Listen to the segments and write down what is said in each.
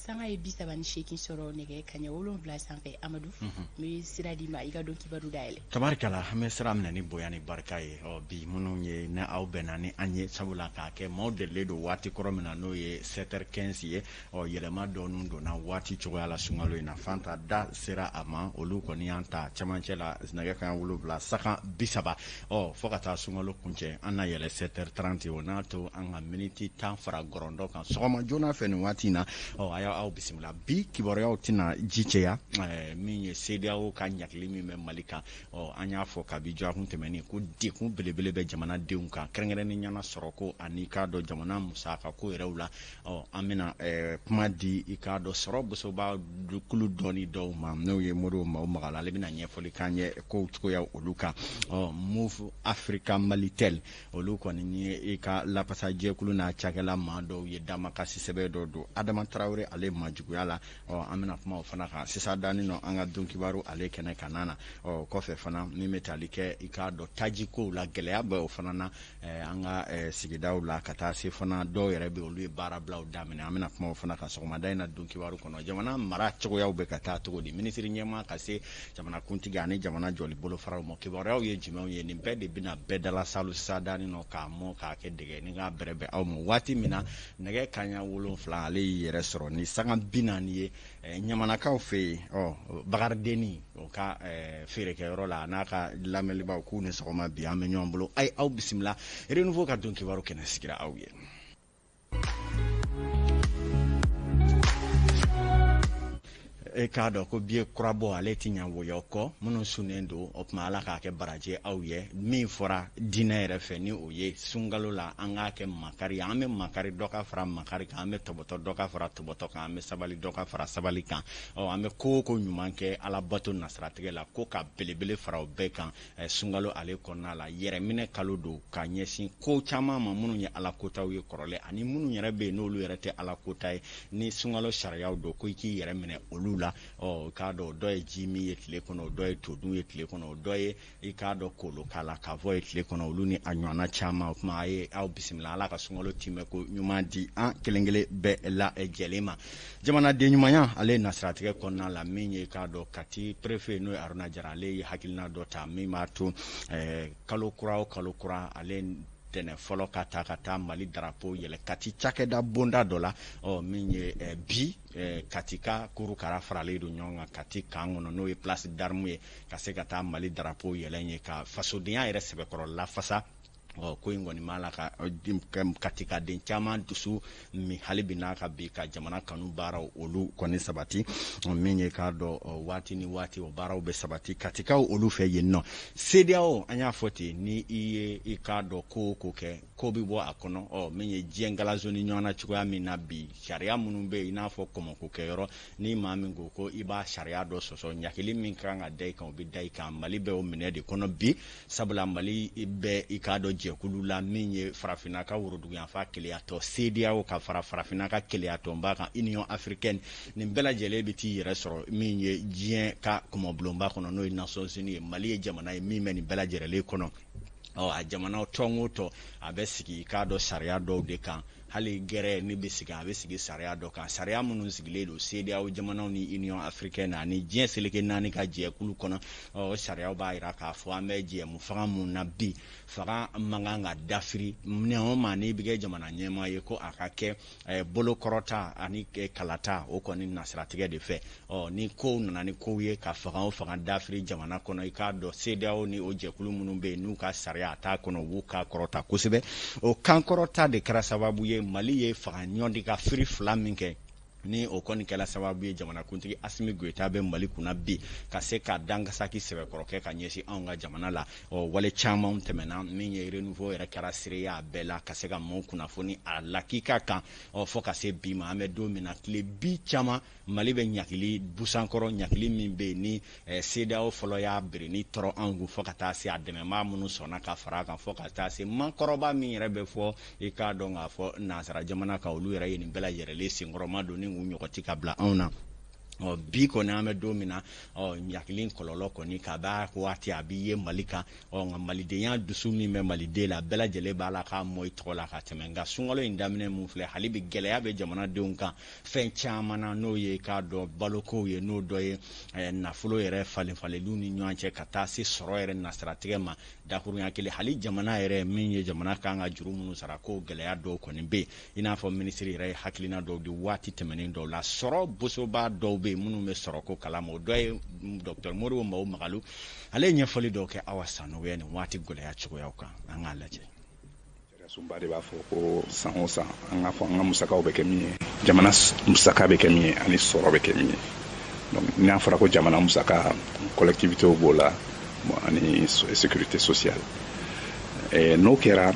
Sanga ye 38 sɔrɔ nɛgɛ kaɲɛ 7 sanfɛ. Amadu, n bɛ sira d'i ma, i ka don kibaru dayɛlɛ. Tabarikala, an bɛ sira minɛ ni bonya ni barika ye. Ɔ bi minnu ye ni aw bɛnna ni an ye, sabula k'a kɛ maaw delilen don waati kɔrɔ min na, n'o ye 7h15 ye. Ɔ yɛlɛma dɔɔni donna waati cogoya la sunkalo in na. Fanta da sera a ma, olu kɔni y'an ta cɛmancɛ la nɛgɛ kaɲɛ 7 sanga 30. Ɔ fo ka taa sunkalo kuncɛ, an na yɛlɛ 7h30. O n'a to an ka miniti 10 fara gɔrɔndɔ kan sɔgɔma joona fɛ nin waati in na. Ɔ a y'aw bisimila. Bi kibaruyaw tɛna ji cɛya. Min ye CEDEAO ka ɲagili min bɛ Mali kan, ɔ an y'a fɔ kabi dɔgɔkun tɛmɛnen ko degun belebele bɛ jamanadenw kan, kɛrɛnkɛrɛnnenya la sɔrɔko ani k'a dɔn jamana musaka ko yɛrɛw la. Ɔ an bɛna kuma di i k'a dɔn sɔrɔ bosoba kulu dɔɔni dɔw ma, n'o ye Modibo Mao Magala, ale bɛna ɲɛfɔli k'an ye kow cogoya olu kan. Ɔ Moov Africa Malitel, olu kɔni ye i ka lafasajɛkulu n'a cakɛla maa dɔw ye damakasi sɛbɛn dɔ don Adama Tarawele ale majuguya la. Ɔ an bɛna kuma o fana kan sisan danin nɔ an ka don kibaru ale kɛnɛ kan na. Ɔ kɔfɛ fana, min bɛ tali kɛ i k'a dɔn tajikow la, gɛlɛya bɛ o fana na an ka sigidaw la, ka taa se fana dɔw yɛrɛ bɛ olu ye baarabilaw daminɛ. An bɛna kuma o fana kan sɔgɔmada in na don kibaru kɔnɔ. Jamana mara cogoyaw bɛ ka taa cogo di? Minisiri ɲɛmaa ka se jamanakuntigi ani jamana jɔli bolofaraw ma, kibaruyaw ye jumɛnw ye? Nin bɛɛ de bɛna bɛɛ dala salu sisan danin nɔ k'a mɔ k'a kɛ dɛgɛ ni k'a bɛrɛbɛn aw ma waati min na nɛgɛ kaɲɛ 7 ale y'i yɛrɛ sɔrɔ ni sanga 40 ye ɲamanakaw fɛ yen. Ɔ Bakaridenni o ka feerekɛyɔrɔ la, a n'a ka lamɛnlibaw k'u ni sɔgɔma. Bi an bɛ ɲɔgɔn bolo. Ayi, aw bisimila, Renouveau ka don kibaru kɛnɛ sigira aw ye. E k'a dɔn ko biye kurabɔ ale tɛ ɲa wɔyɔ kɔ. Minnu sunnen don, o tuma Ala k'a kɛ baraji aw ye. Min fɔra diinɛ yɛrɛ fɛ, ni o ye sunkalo la an k'a kɛ makari, an bɛ makari dɔ ka fara makari kan, an bɛ tɔbɔtɔ dɔ ka fara tɔbɔtɔ kan, an bɛ sabali dɔ ka fara sabali kan. Ɔ an bɛ ko o ko ɲuman kɛ Ala bato nasiratigɛ la, ko ka belebele fara o bɛɛ kan sunkalo ale kɔnɔna la. Yɛrɛminɛ kalo don ka ɲɛsin ko caman ma minnu ye Ala kotaw ye kɔrɔlen, ani minnu yɛrɛ bɛ yen n'olu yɛrɛ tɛ Ala kota ye, ni sunkalo sariyaw don ko i k'i yɛrɛ minɛ olu la. Ɔ k'a dɔn o dɔ ye ji min ye tile kɔnɔ, o dɔ ye todun ye tile kɔnɔ, o dɔ ye i k'a dɔn kolokala k'a fɔ ye tile kɔnɔ, olu ni a ɲɔgɔnna caman. O tuma a ye aw bisimila, Ala ka sunkalo timɛ ko ɲuman di an kelen kelen bɛɛ lajɛlen ma. Jamanaden ɲumanya ale nasiratigɛ kɔnɔna la, min ye k'a dɔn Kati préfet n'o ye Haruna Jara, ale ye hakilina dɔ ta min b'a to kalo kura o kalo kura ale tɛnɛ fɔlɔ ka taa ka taa Mali drapeau yɛlɛ Kati cakɛda bonda dɔ la. Ɔ min ye bi Katika kurukara faralen don ɲɔgɔn kan Kati kan kɔnɔ, n'o ye place d'armes ye, ka se ka taa Mali drapeau yɛlɛ ye ka fasodenya yɛrɛ sɛbɛkɔrɔ lafasa. Ɔ ko in kɔni b'a la ka Katikaden caman dusu min hali bi n'a ka bi ka jamana kanu baaraw olu kɔni sabati. Min ye k'a dɔn waati ni waati o baaraw bɛ sabati Katikaw olu fɛ yen nɔ. CEDEAO, an y'a fɔ ten, ni i ye i k'a dɔn ko o ko kɛ, ko bɛ bɔ a kɔnɔ. Ɔ min ye diɲɛ galasoni ɲɔgɔn na cogoya min na bi, sariya minnu bɛ yen, i n'a fɔ kɔmɔko kɛyɔrɔ, ni maa min ko ko i b'a sariya dɔ sɔsɔ, ɲakili min ka kan ka da i kan, o bɛ da i kan. Mali bɛ o minɛ de kɔnɔ bi, sabula Mali bɛ i k'a dɔn jɛkulu la min ye farafinna ka woroduguyanfan keleyatɔ CEDEAO ka fara farafinna ka keleyatɔnba kan Union africaine. Nin bɛɛ lajɛlen bɛ t'i yɛrɛ sɔrɔ min ye diɲɛ ka kɔmɔbulonba kɔnɔ, n'o ye Nations Unies ye. Mali ye jamana ye min bɛ nin bɛɛ lajɛlen kɔnɔ. Ɔ a jamana tɔn o tɔn a bɛ sigi i k'a dɔn sariya dɔw de kan. Hali gɛrɛ ni bɛ sigi, a bɛ sigi sariya dɔ kan. Sariya minnu sigilen don CEDEAO jamanaw ni Union africaine ani diɲɛ seleke naani ka jɛkulu kɔnɔ, o sariyaw b'a jira k'a fɔ an bɛ jɛmu fanga mun na bi, fanga man kan ka dafiri. Maa o maa n'i bɛ kɛ jamana ɲɛmaa ye, ko a ka kɛ bolokɔrɔta ani kalata o kɔni nasiratigɛ de fɛ. Ɔ ni kow nana ni kow ye ka fanga o fanga dafiri jamana kɔnɔ, i k'a dɔn CEDEAO ni o jɛkulu minnu bɛ yen n'u ka sariya a t'a kɔnɔ, u b'u kan kɔrɔta kosɛbɛ. O kan kɔrɔta de kɛra sababu ye Mali ye fanga ɲɔndi ka firi fila min kɛ, ni o kɔni kɛra sababu ye jamanakuntigi Asimi Goyita bɛ Mali kunna bi, ka se ka dankasaki sɛbɛkɔrɔ kɛ ka ɲɛsin anw ka jamana la. Ɔ wale caman tɛmɛna, min ye Renouveau yɛrɛ kɛra seereya a bɛɛ la, ka se ka maaw kunnafoni a lakika kan. Ɔ fo ka se bi ma, an bɛ don min na, tile bi caman Mali bɛ ɲakili busankɔrɔ, ɲakili min bɛ yen ni CEDEAO fɔlɔ y'a bere ni tɔrɔ anw kun, fo ka taa se a dɛmɛbaa minnu sɔnna ka fara a kan, fo ka taa se makɔrɔba min yɛrɛ bɛ fɔ i k'a dɔn k'a fɔ nansara jamana kan, olu yɛrɛ ye nin bɛɛ lajɛlen senkɔrɔma don ni k'u ɲɔgɔti ka bila anw na. Ɔ bi kɔni, an bɛ don min na, ɔ ɲakili kɔlɔlɔ kɔni ka b'a waati a b'i ye Mali kan. Ɔ nka malidenya dusu min bɛ maliden la, bɛɛ lajɛlen b'a la k'a mɔ i tɔgɔ la ka tɛmɛ. Nka sunkalo in daminɛ mun filɛ, hali bi gɛlɛya bɛ jamanadenw kan fɛn caman na, n'o ye k'a dɔn balokow ye, n'o dɔ ye nafolo yɛrɛ falen falenliw ni ɲɔgɔn cɛ, ka taa se sɔrɔ yɛrɛ nasiratigɛ ma. Dakurunya kelen, hali jamana yɛrɛ min ye jamana kan ka juru minnu sara, ko gɛlɛya dɔw kɔni bɛ yen. I n'a fɔ minisiri yɛrɛ ye hakilina dɔw di waati tɛmɛnen dɔw la, sɔrɔ bosoba dɔw bɛ yen minnu bɛ sɔrɔ ko kalama. O dɔ ye Dr Modibo Mao Magalu, ale ye ɲɛfɔli dɔw kɛ Awa Sanogo ye nin waati gɛlɛya cogoyaw kan. An k'a lajɛ. Sunba de b'a fɔ ko san o san, an k'a fɔ an ka musakaw bɛ kɛ min ye, jamana musaka bɛ kɛ min ye ani sɔrɔ bɛ kɛ min ye. Donc n'a fɔra ko jamana musaka, collectivités b'o la ani sécurité sociale. N'o kɛra,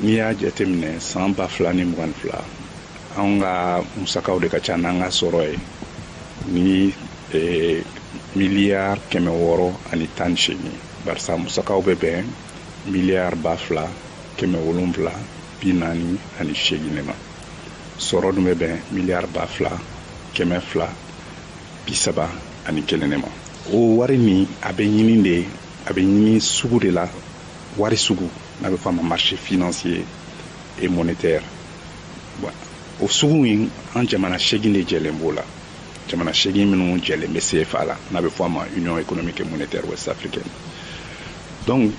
n'i y'a jateminɛ, san 2022, anw ka musakaw de ka ca n'an ka sɔrɔ ye ni miliyari 618, barisa musakaw bɛ bɛn miliyari 2748 de ma. Sɔrɔ dun bɛ bɛn miliyari 2231 de ma. O wari nin, a bɛ ɲini de, a bɛ ɲini sugu de la, wari sugu n'a bɛ fɔ a ma marché financier et monétaire. Bon, o sugu in, an jamana 8 de jɛlen b'o la, jamana 8 minnu jɛlen bɛ CFA la, n'a bɛ fɔ a ma Union économique et monétaire ouest africaine. Donc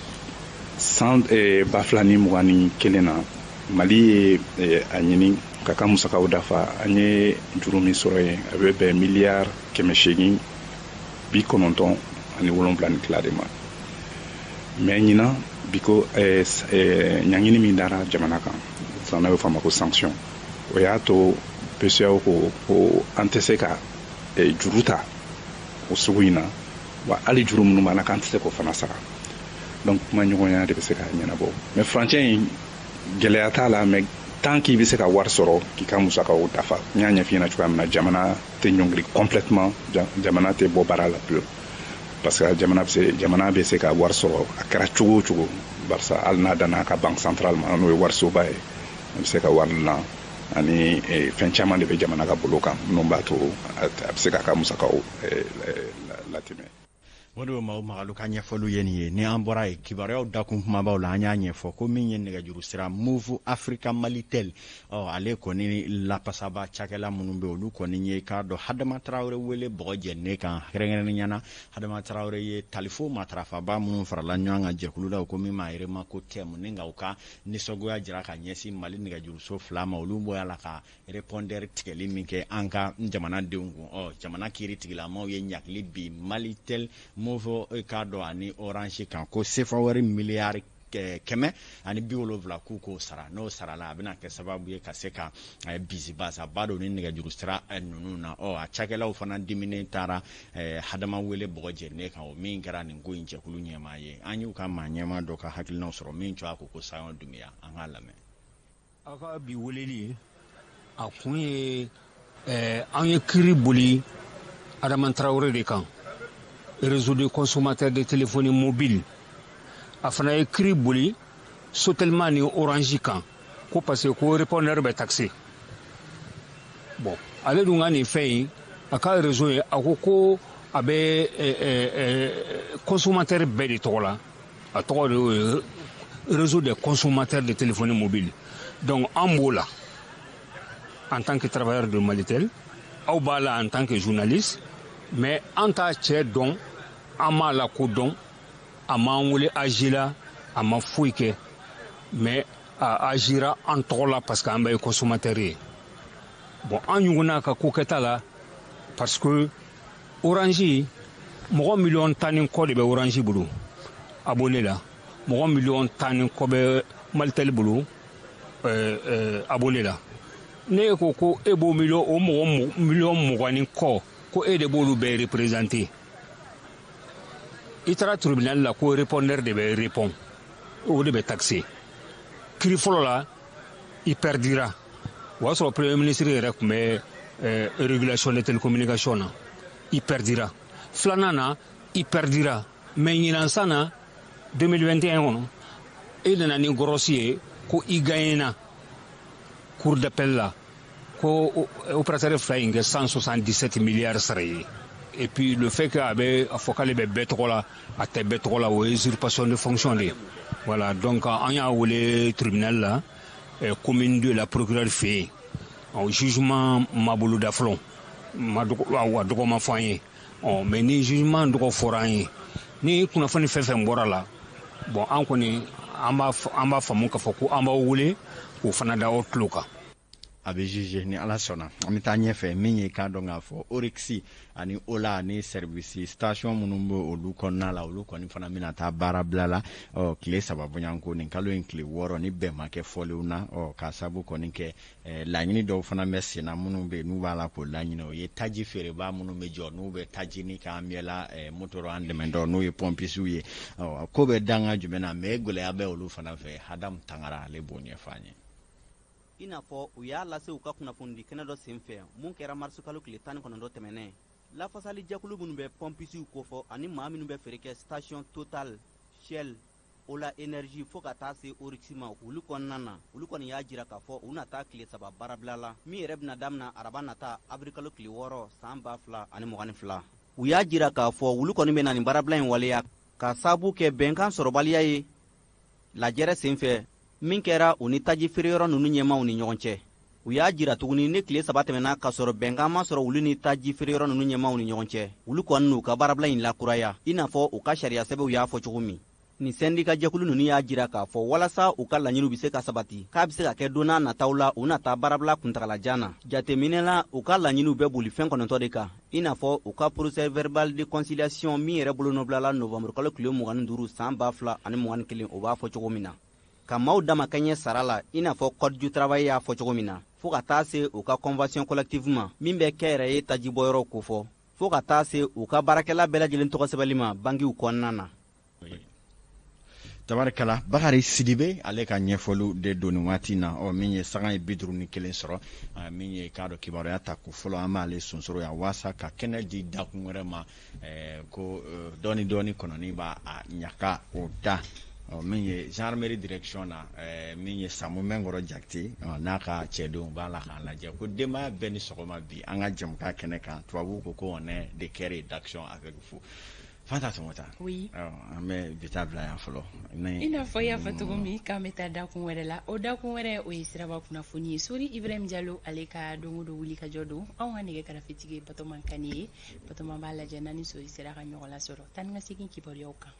san 2021 na, Mali ye a ɲini ka ka musakaw dafa. An ye juru min sɔrɔ yen, a bɛ bɛn miliyari 897 ni tila de ma. Mais ɲinan bi ko ɲangini min dara jamana kan sisan, n'a bɛ fɔ a ma ko sanction, o y'a to BCEAO ko ko an tɛ se ka juru ta o sugu in na. Wa hali juru minnu b'an na, k'an tɛ se k'o fana sara. Donc kuma ɲɔgɔnya de bɛ se k'a ɲɛnabɔ. Mais furancɛ in, gɛlɛya t'a la, mais tant k'i bɛ se ka wari sɔrɔ k'i ka musakaw dafa, n y'a ɲɛf'i ɲɛna cogoya min na, jamana tɛ ɲɔngiri complètement, jamana tɛ bɔ baara la pewu, parce que jamana bɛ se ka wari sɔrɔ a kɛra cogo o cogo, barisa hali n'a danna a ka banque centrale ma, n'o ye warisoba ye, a bɛ se ka wari dilan ani fɛn caman de bɛ jamana ka bolo kan minnu b'a to a bɛ se k'a ka musakaw latɛmɛ. O de Mao Magalu ka ɲɛfɔliw ye nin ye. Ni an bɔra yen, kibaruyaw dakun kumabaw la, an y'a ɲɛfɔ ko min ye nɛgɛjuru sira Moov Africa Malitel, ɔ ale kɔni lapasaba cakɛla minnu bɛ, olu kɔni ye k'a dɔn Hadama Tarawele wele bɔgɔ jɛnnen kan. Kɛrɛnkɛrɛnnenya na, Hadama Tarawele ye talifo matarafaba minnu farala ɲɔgɔn kan jɛkulu la, o ko min ma yɛrɛ ma ko tɛmu, ni nka u ka nisɔngoya jira ka ɲɛsin Mali nɛgɛjuruso 2 ma, olu bɔra la ka répondeur tigɛli min kɛ an ka jamanadenw kun. Ɔ jamana kiiri tigilamaw ye ɲakili bi Malitel, Moov k'a dɔn ani Orange kan, ko sefa wari miliyari 170, k'u k'o sara. N'o sarala, a bɛna kɛ sababu ye ka se ka bisibasaba don ni nɛgɛjuru sira ninnu na. Ɔ a cakɛlaw fana diminen taara Hadama wele bɔgɔ jɛnnen kan, o min kɛra nin ko in jɛkulu ɲɛmaa ye. An y'u ka maa ɲɛmaa dɔ ka hakilinaw sɔrɔ min tɔgɔ ko Sayɔn Dunbiya. An k'a lamɛn. Aw ka bi weleli, a kun ye an ye kiiri boli Adama Tarawele de kan, réseau de consommateurs de téléphonie mobile. A fana ye kiiri boli Sotelma ni Orange kan, ko parce que ko répondeur bɛ taxé. Bon, ale dun ka nin fɛn in, a ka réseau ye, a ko ko a bɛ consommateur bɛɛ de tɔgɔ la. A tɔgɔ de y'o ye, réseau des consommateurs de téléphonie mobile. Donc an b'o la en tant que travailleur de Malitel, aw b'a la en tant que journaliste, mais an t'a cɛ dɔn, an m'a la ko dɔn, a m'an wele AG la, a ma foyi kɛ, mais a agira an tɔgɔ la parce que an bɛɛ ye consommateur ye. Bon, an ɲugunna ka ko kɛta la, parce que Orange, mɔgɔ miliyɔn 10 ni kɔ de bɛ Orange bolo abonné la, mɔgɔ miliyɔn 10 ni kɔ bɛ Malitel bolo abonné la. Ne ko ko e b'o miliyɔn, o mɔgɔ miliyɔn 20 ni kɔ, ko e de b'olu bɛɛ représenter. I taara tribunal la ko répondeur de bɛ répond, o de bɛ taxé. Kiri fɔlɔ la, i perdira. O y'a sɔrɔ premier ministre yɛrɛ tun bɛ régulation des télécommunications na. I perdira. Filanan na, i perdira. Mais ɲinan san na, 2021 kɔnɔ, e nana ni grosse ye ko i gagnena cour d'appel la. Ko opérateur fila in kɛ 177 milliards sara ye. Et puis le fait que a bɛ a fɔ k'ale bɛ bɛɛ tɔgɔ la, a tɛ bɛɛ tɔgɔ la, o ye usurpation de fonction de ye. Voilà, donc an y'a wele tribunal la, commune de la procureur fɛ yen. Ɔ, jugement ma boloda fɔlɔ, ma dɔgɔ, a dɔgɔ ma fɔ an ye. Ɔ, mais ni jugement dɔgɔ fɔra an ye, ni kunnafoni fɛn fɛn bɔra la, bon, an kɔni an b'a faamu k'a fɔ ko an b'aw wele k'o fana da aw tulo kan. A bɛ juge ni Ala sɔnna. An bɛ taa ɲɛfɛ. Min ye k'a dɔn k'a fɔ Oryx ani Ola ani service station minnu bɛ olu kɔnɔna la, olu kɔni fana bɛna taa baara bila la. Ɔ, tile 3 bɔɲɔgɔnko, nin kalo in tile 6, ni bɛn ma kɛ fɔlenw na. Ɔ, k'a sabu kɔni kɛ laɲini dɔw fana bɛ sen na minnu bɛ yen n'u b'a la k'o laɲini, o ye taji feerebaa minnu bɛ jɔ n'u bɛ taji ni k'an miɛla motoro an dɛmɛ dɔn, n'o ye pɔmpisiw ye. Ɔ, ko bɛ danga jumɛn na? Mais gɛlɛya bɛ olu fana fɛ. Hadamu Tangara, ale b'o ɲɛfɔ an ye. I n'a fɔ u y'a lase u ka kunnafonidi kɛnɛ dɔ sen fɛ mun kɛra marisikalo tile 19 tɛmɛnɛ, lafasali jɛkulu minnu bɛ pɔmpisiw kofɔ ani maa minnu bɛ feere kɛ station Total, Shell, Ola Énergie fo ka taa se Oryx ma, olu kɔnɔna na, olu kɔni y'a jira k'a fɔ u na taa tile 3 baarabila la min yɛrɛ bɛna daminɛ araba nata, abirikalo tile 6, san 2022. U y'a jira k'a fɔ olu kɔni bɛ na nin baarabila in waleya ka sabu kɛ bɛnkan sɔrɔbaliya ye lajɛrɛ sen fɛ min kɛra u ni taji feereyɔrɔ ninnu ɲɛmaw ni ɲɔgɔn cɛ. U y'a jira tuguni, ni tile 3 tɛmɛna k'a sɔrɔ bɛnkan ma sɔrɔ olu ni taji feereyɔrɔ ninnu ɲɛmaw ni ɲɔgɔn cɛ, olu kɔni n'u ka baarabila in lakuraya, i n'a fɔ u ka sariya sɛbɛnw y'a fɔ cogo min. Nin sɛndika jɛkulu ninnu y'a jira k'a fɔ walasa u ka laɲiniw bɛ se ka sabati, k'a bɛ se ka kɛ don n'a nataw la, u na taa baarabila kuntagalajan na. Jateminɛ la, u ka laɲiniw bɛ boli fɛn 9 de kan, i n'a fɔ u ka procès verbal de conciliation min yɛrɛ bolonɔbilala novembre kalo tile 25, san 2021, o b'a fɔ cogo min na ka maaw dama kɛɲɛ sara la, i n'a fɔ Code du travail y'a fɔ cogo min na, fɔɔ ka taa se u ka convention collective ma min bɛ kɛ yɛrɛ ye tajibɔyɔrɔw kofɔ, fɔɔ ka taa se u ka baarakɛla bɛɛ lajɛlen tɔgɔ sɛbɛnli ma bankiw kɔnɔna na. Tabarikala, Bakari Sidibe, ale ka ɲɛfɔliw de don nin waati na. Ɔ, min ye sanga ye 51 sɔrɔ, min ye k'a dɔn kibaruya ta ko fɔlɔ, an b'ale sonsoro yan waasa ka kɛnɛ di dakun wɛrɛ ma. Ko dɔɔni dɔɔni kɔnɔni b'a a ɲaka o da. Ɔ, min ye gendarmerie direction na, min ye Samu Mɛnkɔrɔ Jakite n'a ka cɛdenw b'a la k'a lajɛ ko denbaya bɛɛ ni sɔgɔma bi an ka jɛmukan kɛnɛ kan. Tubabuw ko ko on est de cœur et d'action avec vous. Fanta Tɔmɔta. Oui. An bɛ bi ta bila yan fɔlɔ. I n'a fɔ i y'a fɔ cogo min k'an bɛ taa dakun wɛrɛ la, o dakun wɛrɛ, o ye siraba kunnafoni ye. Sori Ibrahim Jalo, ale ka don o don wuli ka jɔ don. Anw ka nɛgɛ karafetigi ye Batɔman Kane ye. Batɔman b'a lajɛ n'a ni Sori sera ka ɲɔgɔn lasɔrɔ taa ni ka segin kibaruyaw kan.